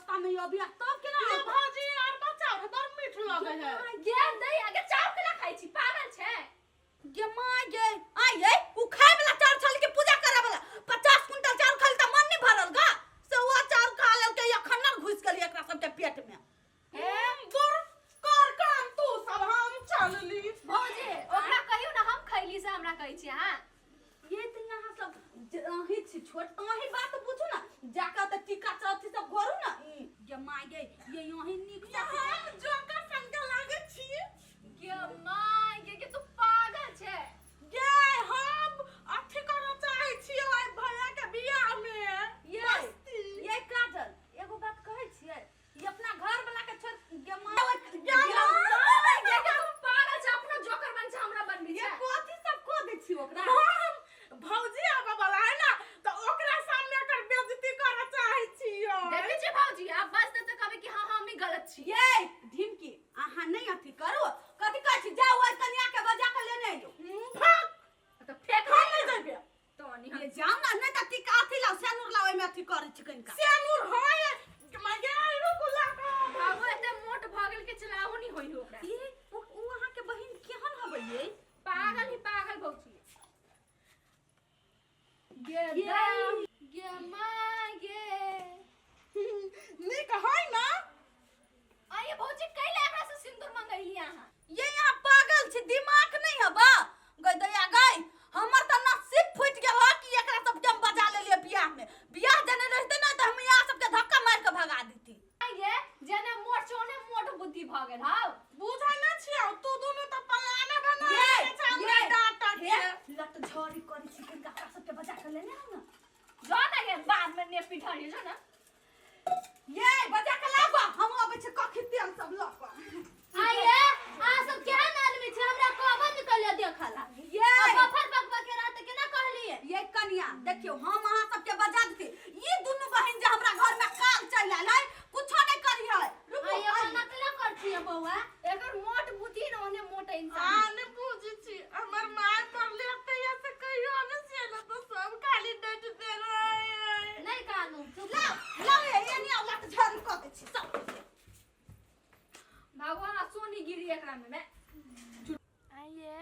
रास्ता में अभी आ तब केना ये भौजी अरबा चाउर बड़ मीठ लगे है। गे दै आगे चाउर केना खाइ छी, पागल छै? गे माय गे, आइ ये उ खाय वाला चाउर छल कि पूजा करे वाला? 50 क्विंटल चाउर खाली त मन नहीं भरल गा, से वो चाउर खा लेलकै, अखन घुस गेल एकरा सबके पेट में। दूर कर काम तू सब, हम चलली। भौजी, ओकरा कहियौ ने हम खैली से हमरा कहै छी अहाँ। ये तऽ यहाँ सब अहीं छी छोट, अहीं बात बुझू ना, जाकर तऽ टीका चौथी सब घोरू ना। ई, गे माय गे, ये अहीं नीक से हम जोकर संग लागे छी। गे my गे, गे तू पागल छै। गे हम अथी करऽ चाहै छियै ओहि भैया के बियाह में। ये ये काजल, एगो बात कहै छियै, ई अपना घर वाला के छोड़ गे my गे माय गे, गे तू पागल छै, अपनो जोकर बन छै, हमरा बनबी ये छै। कथी सब कह दै छी ओकरा? हम भौजी आबऽ वाला है ना, तऽ ओकरा सामने एकर बेइज्जती करऽ चाहै छियै। देखै छी भौजी, आब बस तऽ कहबै कि हाँ हम ही गलत छी। ये ढिमकी, अहाँ नहीं अथी करू, कथी कहै छी, जाउ ओहि कनिया के बजा के लेने अइयौ। भाग। तऽ फेक हम नहि जेबै। तो नहीं ये जाउ ना, नहीं तऽ टीका अथी लाउ, सेनुर लाउ, ओहिमे अथी करै छी कनिका। सेनुर होय मगे रुक लगा। बाबू एते मोट भऽ गेल के चलाहो नहीं होई ओकरा। ये उ अहाँ के बहिन केहन हबै ये? पागल ही पागल भौजी। गे ये। दाम गे माय गे। नीक है ना? आइए भौजी, कैले एकरा से सिंदूर मंगैली अहाँ? ये यहाँ पागल छी, दिमाग नहीं हबा गई दैया गई। हमर तऽ नसीब फूटि गेल ह कि एकरा सबके हम बजा लेलियै बियाह में। बियाह देने रहिते ना तऽ हम यहाँ सबके धक्का मारि के भगा देती। आइए जेने मोट छौ ओने मोट बुद्धि भऽ गेल हौ। बुझै नै छियौ तू, दुनू तऽ पलाने बना ये, लेने छै हमरा ये, डांटऽ हे के। लट झड़ी करै छी कनिका, एकरा सबके बजा के लेने आउ ना। जो ना गे, बाद में ने पिठारी जो ना। ये बजा के लाबा, हम अबै छी कखी तेल सब लऽ कऽ। आइए अहाँ सब केहन आदमी छै, हमरा कहबो नहि कलियै देखला। ये बफर बक बक के रहत केना कहलियै? ये कनिया देखियौ, हम अहाँ सबके बजा देती, ई दुनू बहिन जे हमरा घर में काल चलि आयल है, कुछो नहीं करी है। रुकू। आइए ओना केना कर छियै बौआ? एकर मोट बुद्धि ने ओने मोट इंसान। आ नहि बुझै छी, हमर माय मरले तहिया से कहियो आबै छियै ने तऽ सब खाली डाँटि दे रहै। नहि कानू, चुप। लाओ लाओ, ये ये नहीं आउ, लट झाड़ू कऽ दै छी सब। भगवान आ सोनी गिरी एकरा में मैं। आइए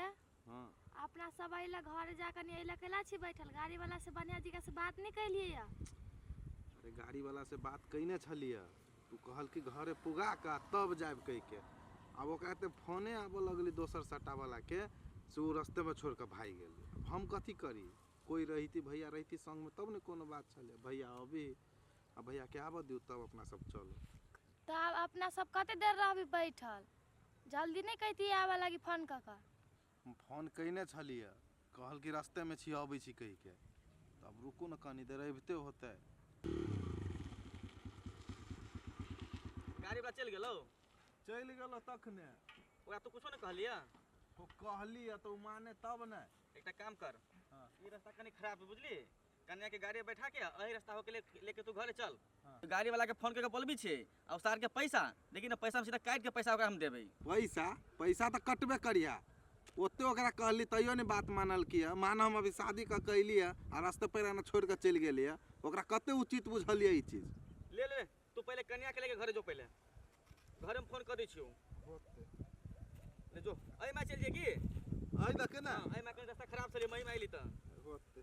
हाँ। अपना सब अइला घरे जाकर नहीं अइला केला छी बैठल? गाड़ी वाला से बढ़िया जी से बात नहीं कैलिए या? अरे गाड़ी वाला से बात कइने छलियै, तू कहल कि घरे पुगा के तब जायब कहि के। आब ओकरा एते फोने आबऽ लगलै दोसर सट्टा वाला के, से ओ रस्ते में छोड़ के भागि गेलै। आब हम कथी करी? कोई रहिती, भैया रहिती संग में तब ने कोनो बात छलै। भैया अबी आ भैया के आबऽ दियौ तब अपना सब चलब। तऽ आब अपना सब कते देर रहबी बैठल? जल्दी नहीं कहती आबऽ लागी फोन कऽ कऽ? हम फोन कयने छलियै, कहल कि रस्तेमे छी अबै छी कहि के। तऽ आब रुकू ने कनी देर, अबिते होतै। गाड़ी वाला चलि गेलौ? चलि गेलौ तखने। ओकरा तू कुछो नहि कहलियै? ओ कहलियै तऽ ओ माने तब ने। एकटा काम कर। हाँ। ई रास्ता कनी खराब है बुझली, कन्या के गाड़ी में बैठा के एही रास्ता होके लेके तू घरे चल। हाँ। गाड़ी वाला के फोन करके बोलबी छे आ सार के पैसा देखी ना, पैसा हम सीधा काट के पैसा ओकरा हम देबै। पैसा पैसा तऽ कटबे करिया, ओते ओकरा कहली तैयो नहीं बात मानल किया। मान हम अभी शादी कऽ के अयली है आ रास्ते पर एना छोड़ के चलि गेली है, ओकरा कते उचित बुझलियै ई चीज? ले ले तू पहले कन्या के लेके घरे जो, पहले घरे में फोन कर दै छियौ। ले जो, एहि में चलि जाय की? अइ देखे ना। हाँ, एहि में कनी रास्ता खराब छलै, मही में अयली तऽ। होते।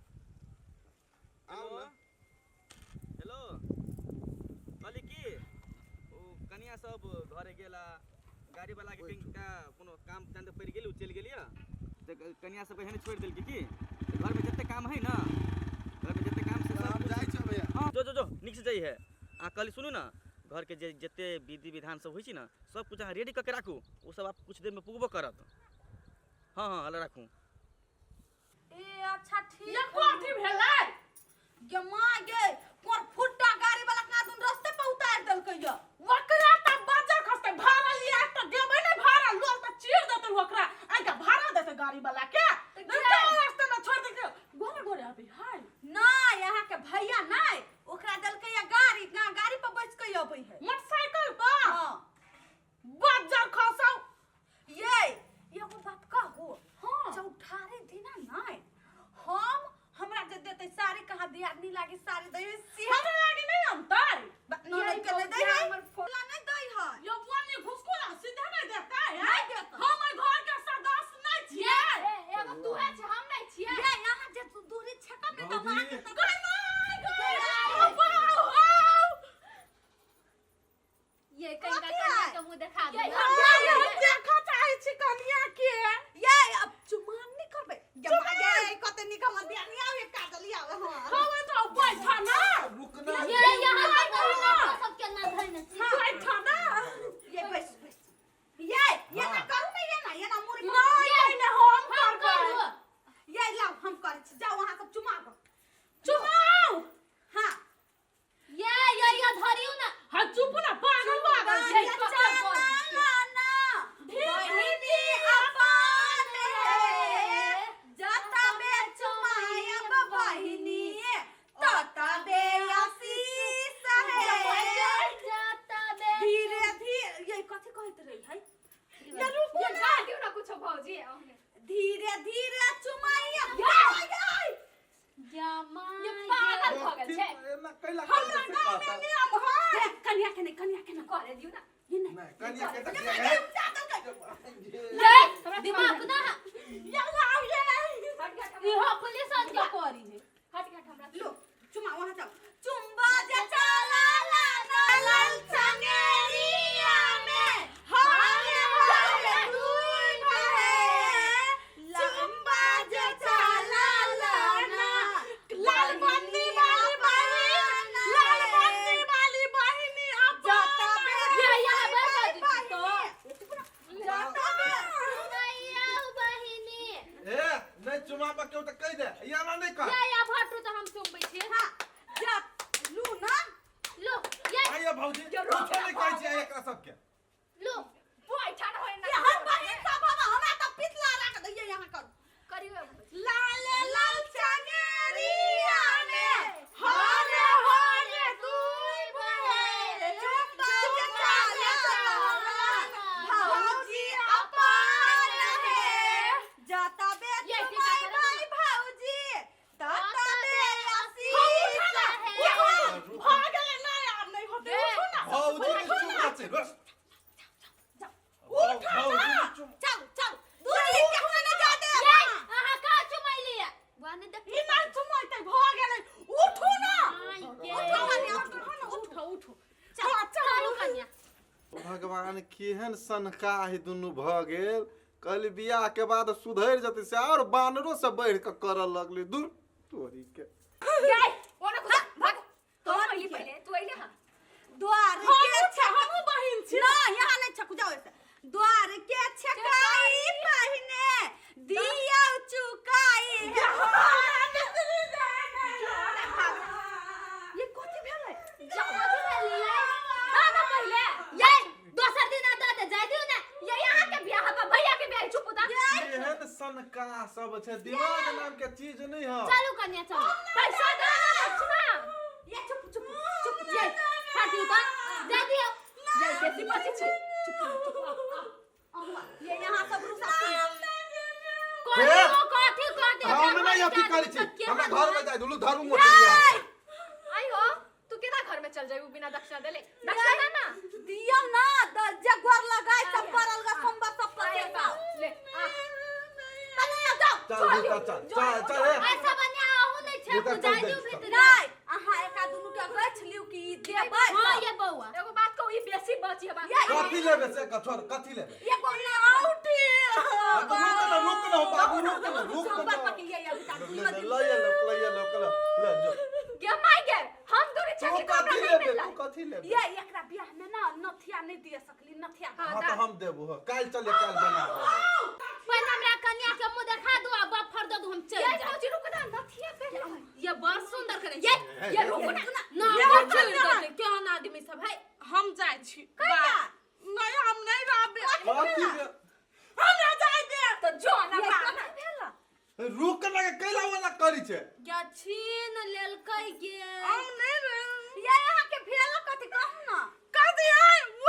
आउ ना। हेलो, कहली की ओ कन्या सब घरे गेला, गाड़ी वाला के कनिका कोनो काम जान पड़ि गेल, ओ चलि गेलियै तऽ कन्या सब एहन छोड़ि देलकै की घर में जते काम है ना, घर में जते काम से सब हम जाइ छियौ भैया। हाँ, जो जो जो नीक से जाइ है। आ कहली सुनू ना, घर के जे जते विधि विधान सब होइ छै ना, सब कुछ अहाँ रेडी कऽ के राखू, ओ सब आब कुछ देर में पुगबो करत। हाँ हाँ हला राखू। ए अच्छा ठीक। ये कथी भेलै? गे माँ गे, कोन फुट्टा गाड़ी वाला का दुन रास्ते पे उतार देलकै या। ओकरा तऽ बजर खसतै, भाड़ा लिया तऽ देबै नै भाड़ा, लोल तऽ चीर देतै ओकरा। आइ के भाड़ा देतै गाड़ी वाला के? तऽ नहि तऽ रास्ते में छोड़ देतै, गोरे गोरे अबै है। नहीं, यहाँ के भैया नहीं, ओकरा देलकै या गाड़ी, ना गाड़ी पर बैठ के अबै है। मोटरसाइकिल पर? हाँ। बजर खसौ। ये एगो बात कहू? हाँ। चौठारी दिना नहीं हम हमरा जे देते साड़ी, कहाँ दियादनी लागी साड़ी दे, ये कनिका कनिया के मुंह देखा दे। ये हम देखऽ चाहै छी कनिया के। ये अब चुमान नहीं करबै। ये कते नीक हमर दियानी आवे काजल आवे। हां हँ तो बैठा ना। रुक ना। ये यहाँ सब के ना धरने छी। बैठा ना। ये बैस बैस। ये ना करू ना, ये ना, ये ना मुरी। नहीं नहीं नहीं, हम करबै। करू। ये लाओ हम करै छी। जाओ अहाँ सब चुमाबो। चुमाउ। हां। ये धरियौ ना। हाँ चुप ना, पागल पागल छै। बहिनी अपन जतबे चुमायब बहिनी ततबे आशीष हे। जतबे धीरे धीरे ये कथी कहैत रही है? ये रुकू ये ना। जा दियौ ना कुछो भौजी। धीरे धीरे चुमायब। ये पागल भऽ गेल छै। एना कैला हमरा गाँव में नियम है। कनिया के नहीं, कनिया के नहीं करे दियौ ना। ये नहीं। नहीं कनिया के तक ये दिमाग ना। ये लाओ ये। इहो पुलिस आज के करी है। हट हट हमरा। लो चुमा वहां जाओ। चुम्बा जे चला ला लाल चंगेरिया में हरे हरे दूर है। चुम्बा जे चला ला ना लाल बंदी वाली बहिन, लाल बंदी वाली बहिनी अपन। ये यहाँ बैठा दीदी तो। जतबे नहीं आओ बहिनी। ए नहीं चुमाबा केओ त कहि दे, एना नहीं कह। ये या भट्टू तो हम चुमबै छी। हां जा लू ना। लो ये आइए भौजी, कुछो नहीं कहै छियै एकरा सबके। लो बैठा होय ना। ये हम बहिन सब हम हमरा त पितला राख दैयै यहाँ करू। करियो। लाल लाल चंगेरिया में हरे हरे दूर बहे। चुम्बा जे चला भौजी अपन हे। जतबे ये चुमाइबै भौजी ततबे आशीष हे। भऽ गेलै, नहीं आब नहीं होतै। उठू ना। भौजी के चुमा छै बस। उठा ना। भौजी के चुम चल चल दूरी केहू ने जा दे। ये अहाँ का चुमैलियै? वाने देख। ई नहीं चुमैतै, भऽ गेलै। उठू ना। उठो कनिया, उठो ना, उठो उठो। हाँ चलू चलू। कनिया। भगवान केहन सनका है दुनू भऽ गेल। कहली बियाह के बाद सुधरि जेतै से और बानरो से बढ़ि कऽ करऽ लगलै। दूर तोरी के। ये ओने कुछ भाग। तो अइली पहिले, तू अइले। हां द्वार हम के उठे, हमहूँ बहिन छी। ना यहाँ नहीं छकु, जाओ ऐसे। द्वार के छकाई पहिने दिया चुकाई है। ये कथी भेलै? जा कथि भेलियै? दा ना पहिले। ये दोसर दिन आ दे जाय दियौ ना। ये यहाँ के बियाह बा, भैया के बियाह। चुप दा। केहन सनका सब छै, दिमाग नाम के चीज नहीं है। चलू कन्या चलू। पैसा दे ना लक्ष्मण। ये चुप चुप चुप। ये फाटी दा जाय दियौ। ये बेसी बची छै। चुप चुप। ये यहाँ सब रुसा। कथी कथी कथी? हम नहीं अथी करै छी, हमरा घर में जाय दुलू धरू मोटरिया। आई हो तू केना घर में चल जाबू बिना दक्षिणा देले? दक्षिणा दे ना। दिया ना जे गोर लगाई सब पड़ल गा सोमवार सब पर आए बा, ले आ। तने आ जाओ। चल भीतर चल चल चल ए। ऐसा बनिया आहू नहीं छै, भीतर तू चल जाय दे। दियौ भीतर। नहीं अहाँ एका दुनू के गछ लिउ कि ई देबै। हां ये बौआ एगो बात कहू, ई बेसी बची हबा। ये कथी लेबे से कह, छोड़ कथी लेबे? ये कोन औटी। रुक ना, रुक ना बाबू, रुक ना, रुक सोमवार ना। पर के ये अभी तक ले ले ले ले ले ले ले जो। गे my गे, हम दूरी तू छकी हमरा कथी नहीं लेबे? मिललै। तू कथी लेबे? ये एकरा बियाह में ना नथिया नहीं दिए सकली नथिया। हां हाँ तो हम देबो, काल्हि चलिए, काल्हि बना देबो। पहिले हमरा कन्या के मुंह देखा दू आ बाप फर दे दू, हम चल जाए। भौजी रुक ना, नथिया पहले। ये बड़ सुंदर करे। ये रुक ना ना। ये चल कन्या। दे केहन आदमी सब है। हम जाइ छी। नहीं हम नहीं रहबै। कथी ले? हमरा जाय दे। तो जो ना ये बाप। कथी भेला? रुक ना के कैला वाला करी छै। या छीन लेलकै गे। हम नहीं रहबै। ये यहाँ के भेला कथी कहू ना? कह दिया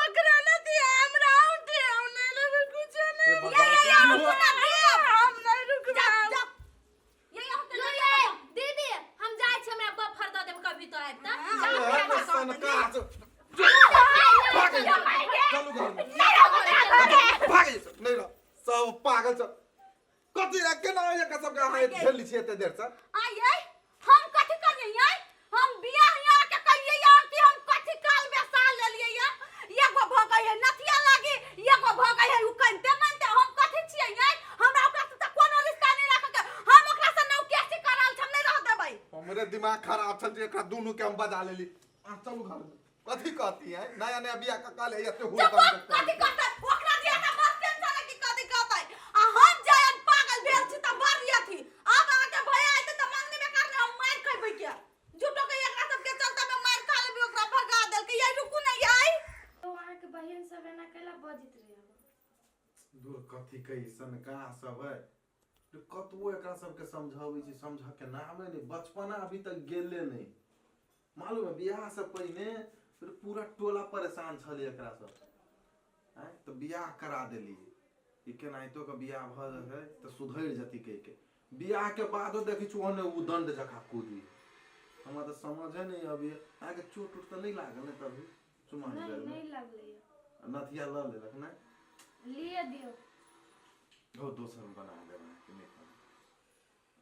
ओकरा नहीं दिया हमरा औटी। हम नहीं लेबै कुछो नहीं। हे भगवान, ये इहो- रुकू ना देब। हम नहीं रुकबै। जा ये यहाँ के लो ये दीदी हम जाइ छी, हमरा बाप फर दे देब कभी तो आबि त। एहन सनका छै। भाग चलू घर में। भाग नहीं रह, सब पागल छै। कथी केना एकर सबके अहाँ झेली छियै एते देर से? आइए हम कथी करियै यै? हम बियाह यहाँ के करियै या कि हम कथी काल बेसा लेलियै या? एगो दिमाग खराब छल जे एकरा दुनू के हम बजा लेली। आ चलू घर में। कथी कहती है? नया नया बियाह के कहले एते हुड़ चुप बंद कथी कहतै ओकरा दिया त बस टेंशन है कि कथी कहतै आ हम जायन पागल भेल छी त बड़ अथी। आब अहाँके भैया अयतै त मंगनी में करने हम मारि खैबै के झूठो के एकरा सबके चलते में मारि खा लेबै ओकरा भगा देलकै। ये रुकू ने याई। तो अहाँके बहिन सब एना कैला बजैत रहे? दूर कथी कही सनका सब है। कतबो एकरा सबके समझाबै छी समझ के नामे नहि, बचपना अभी तक गेले नहि। मालूम है बियाह से पहिने फिर पूरा टोला परेशान छलै एकरा सब। आँय तऽ बियाह करा देली ई केनाहितो के बियाह भऽ जेतै तऽ सुधरि जेतै कहि के। बियाह के बादो देखै छी ओहने उदंड जकाँ कूदी। हमरा तऽ समझे नहि अबैया। अहाँके चोट उट तऽ नहि लागल ने कभी चुमाओन नहीं बेरमे? नहीं लागलै। नथिया लऽ लेलक ने? लिए दियौ। हो दोसर बना देब।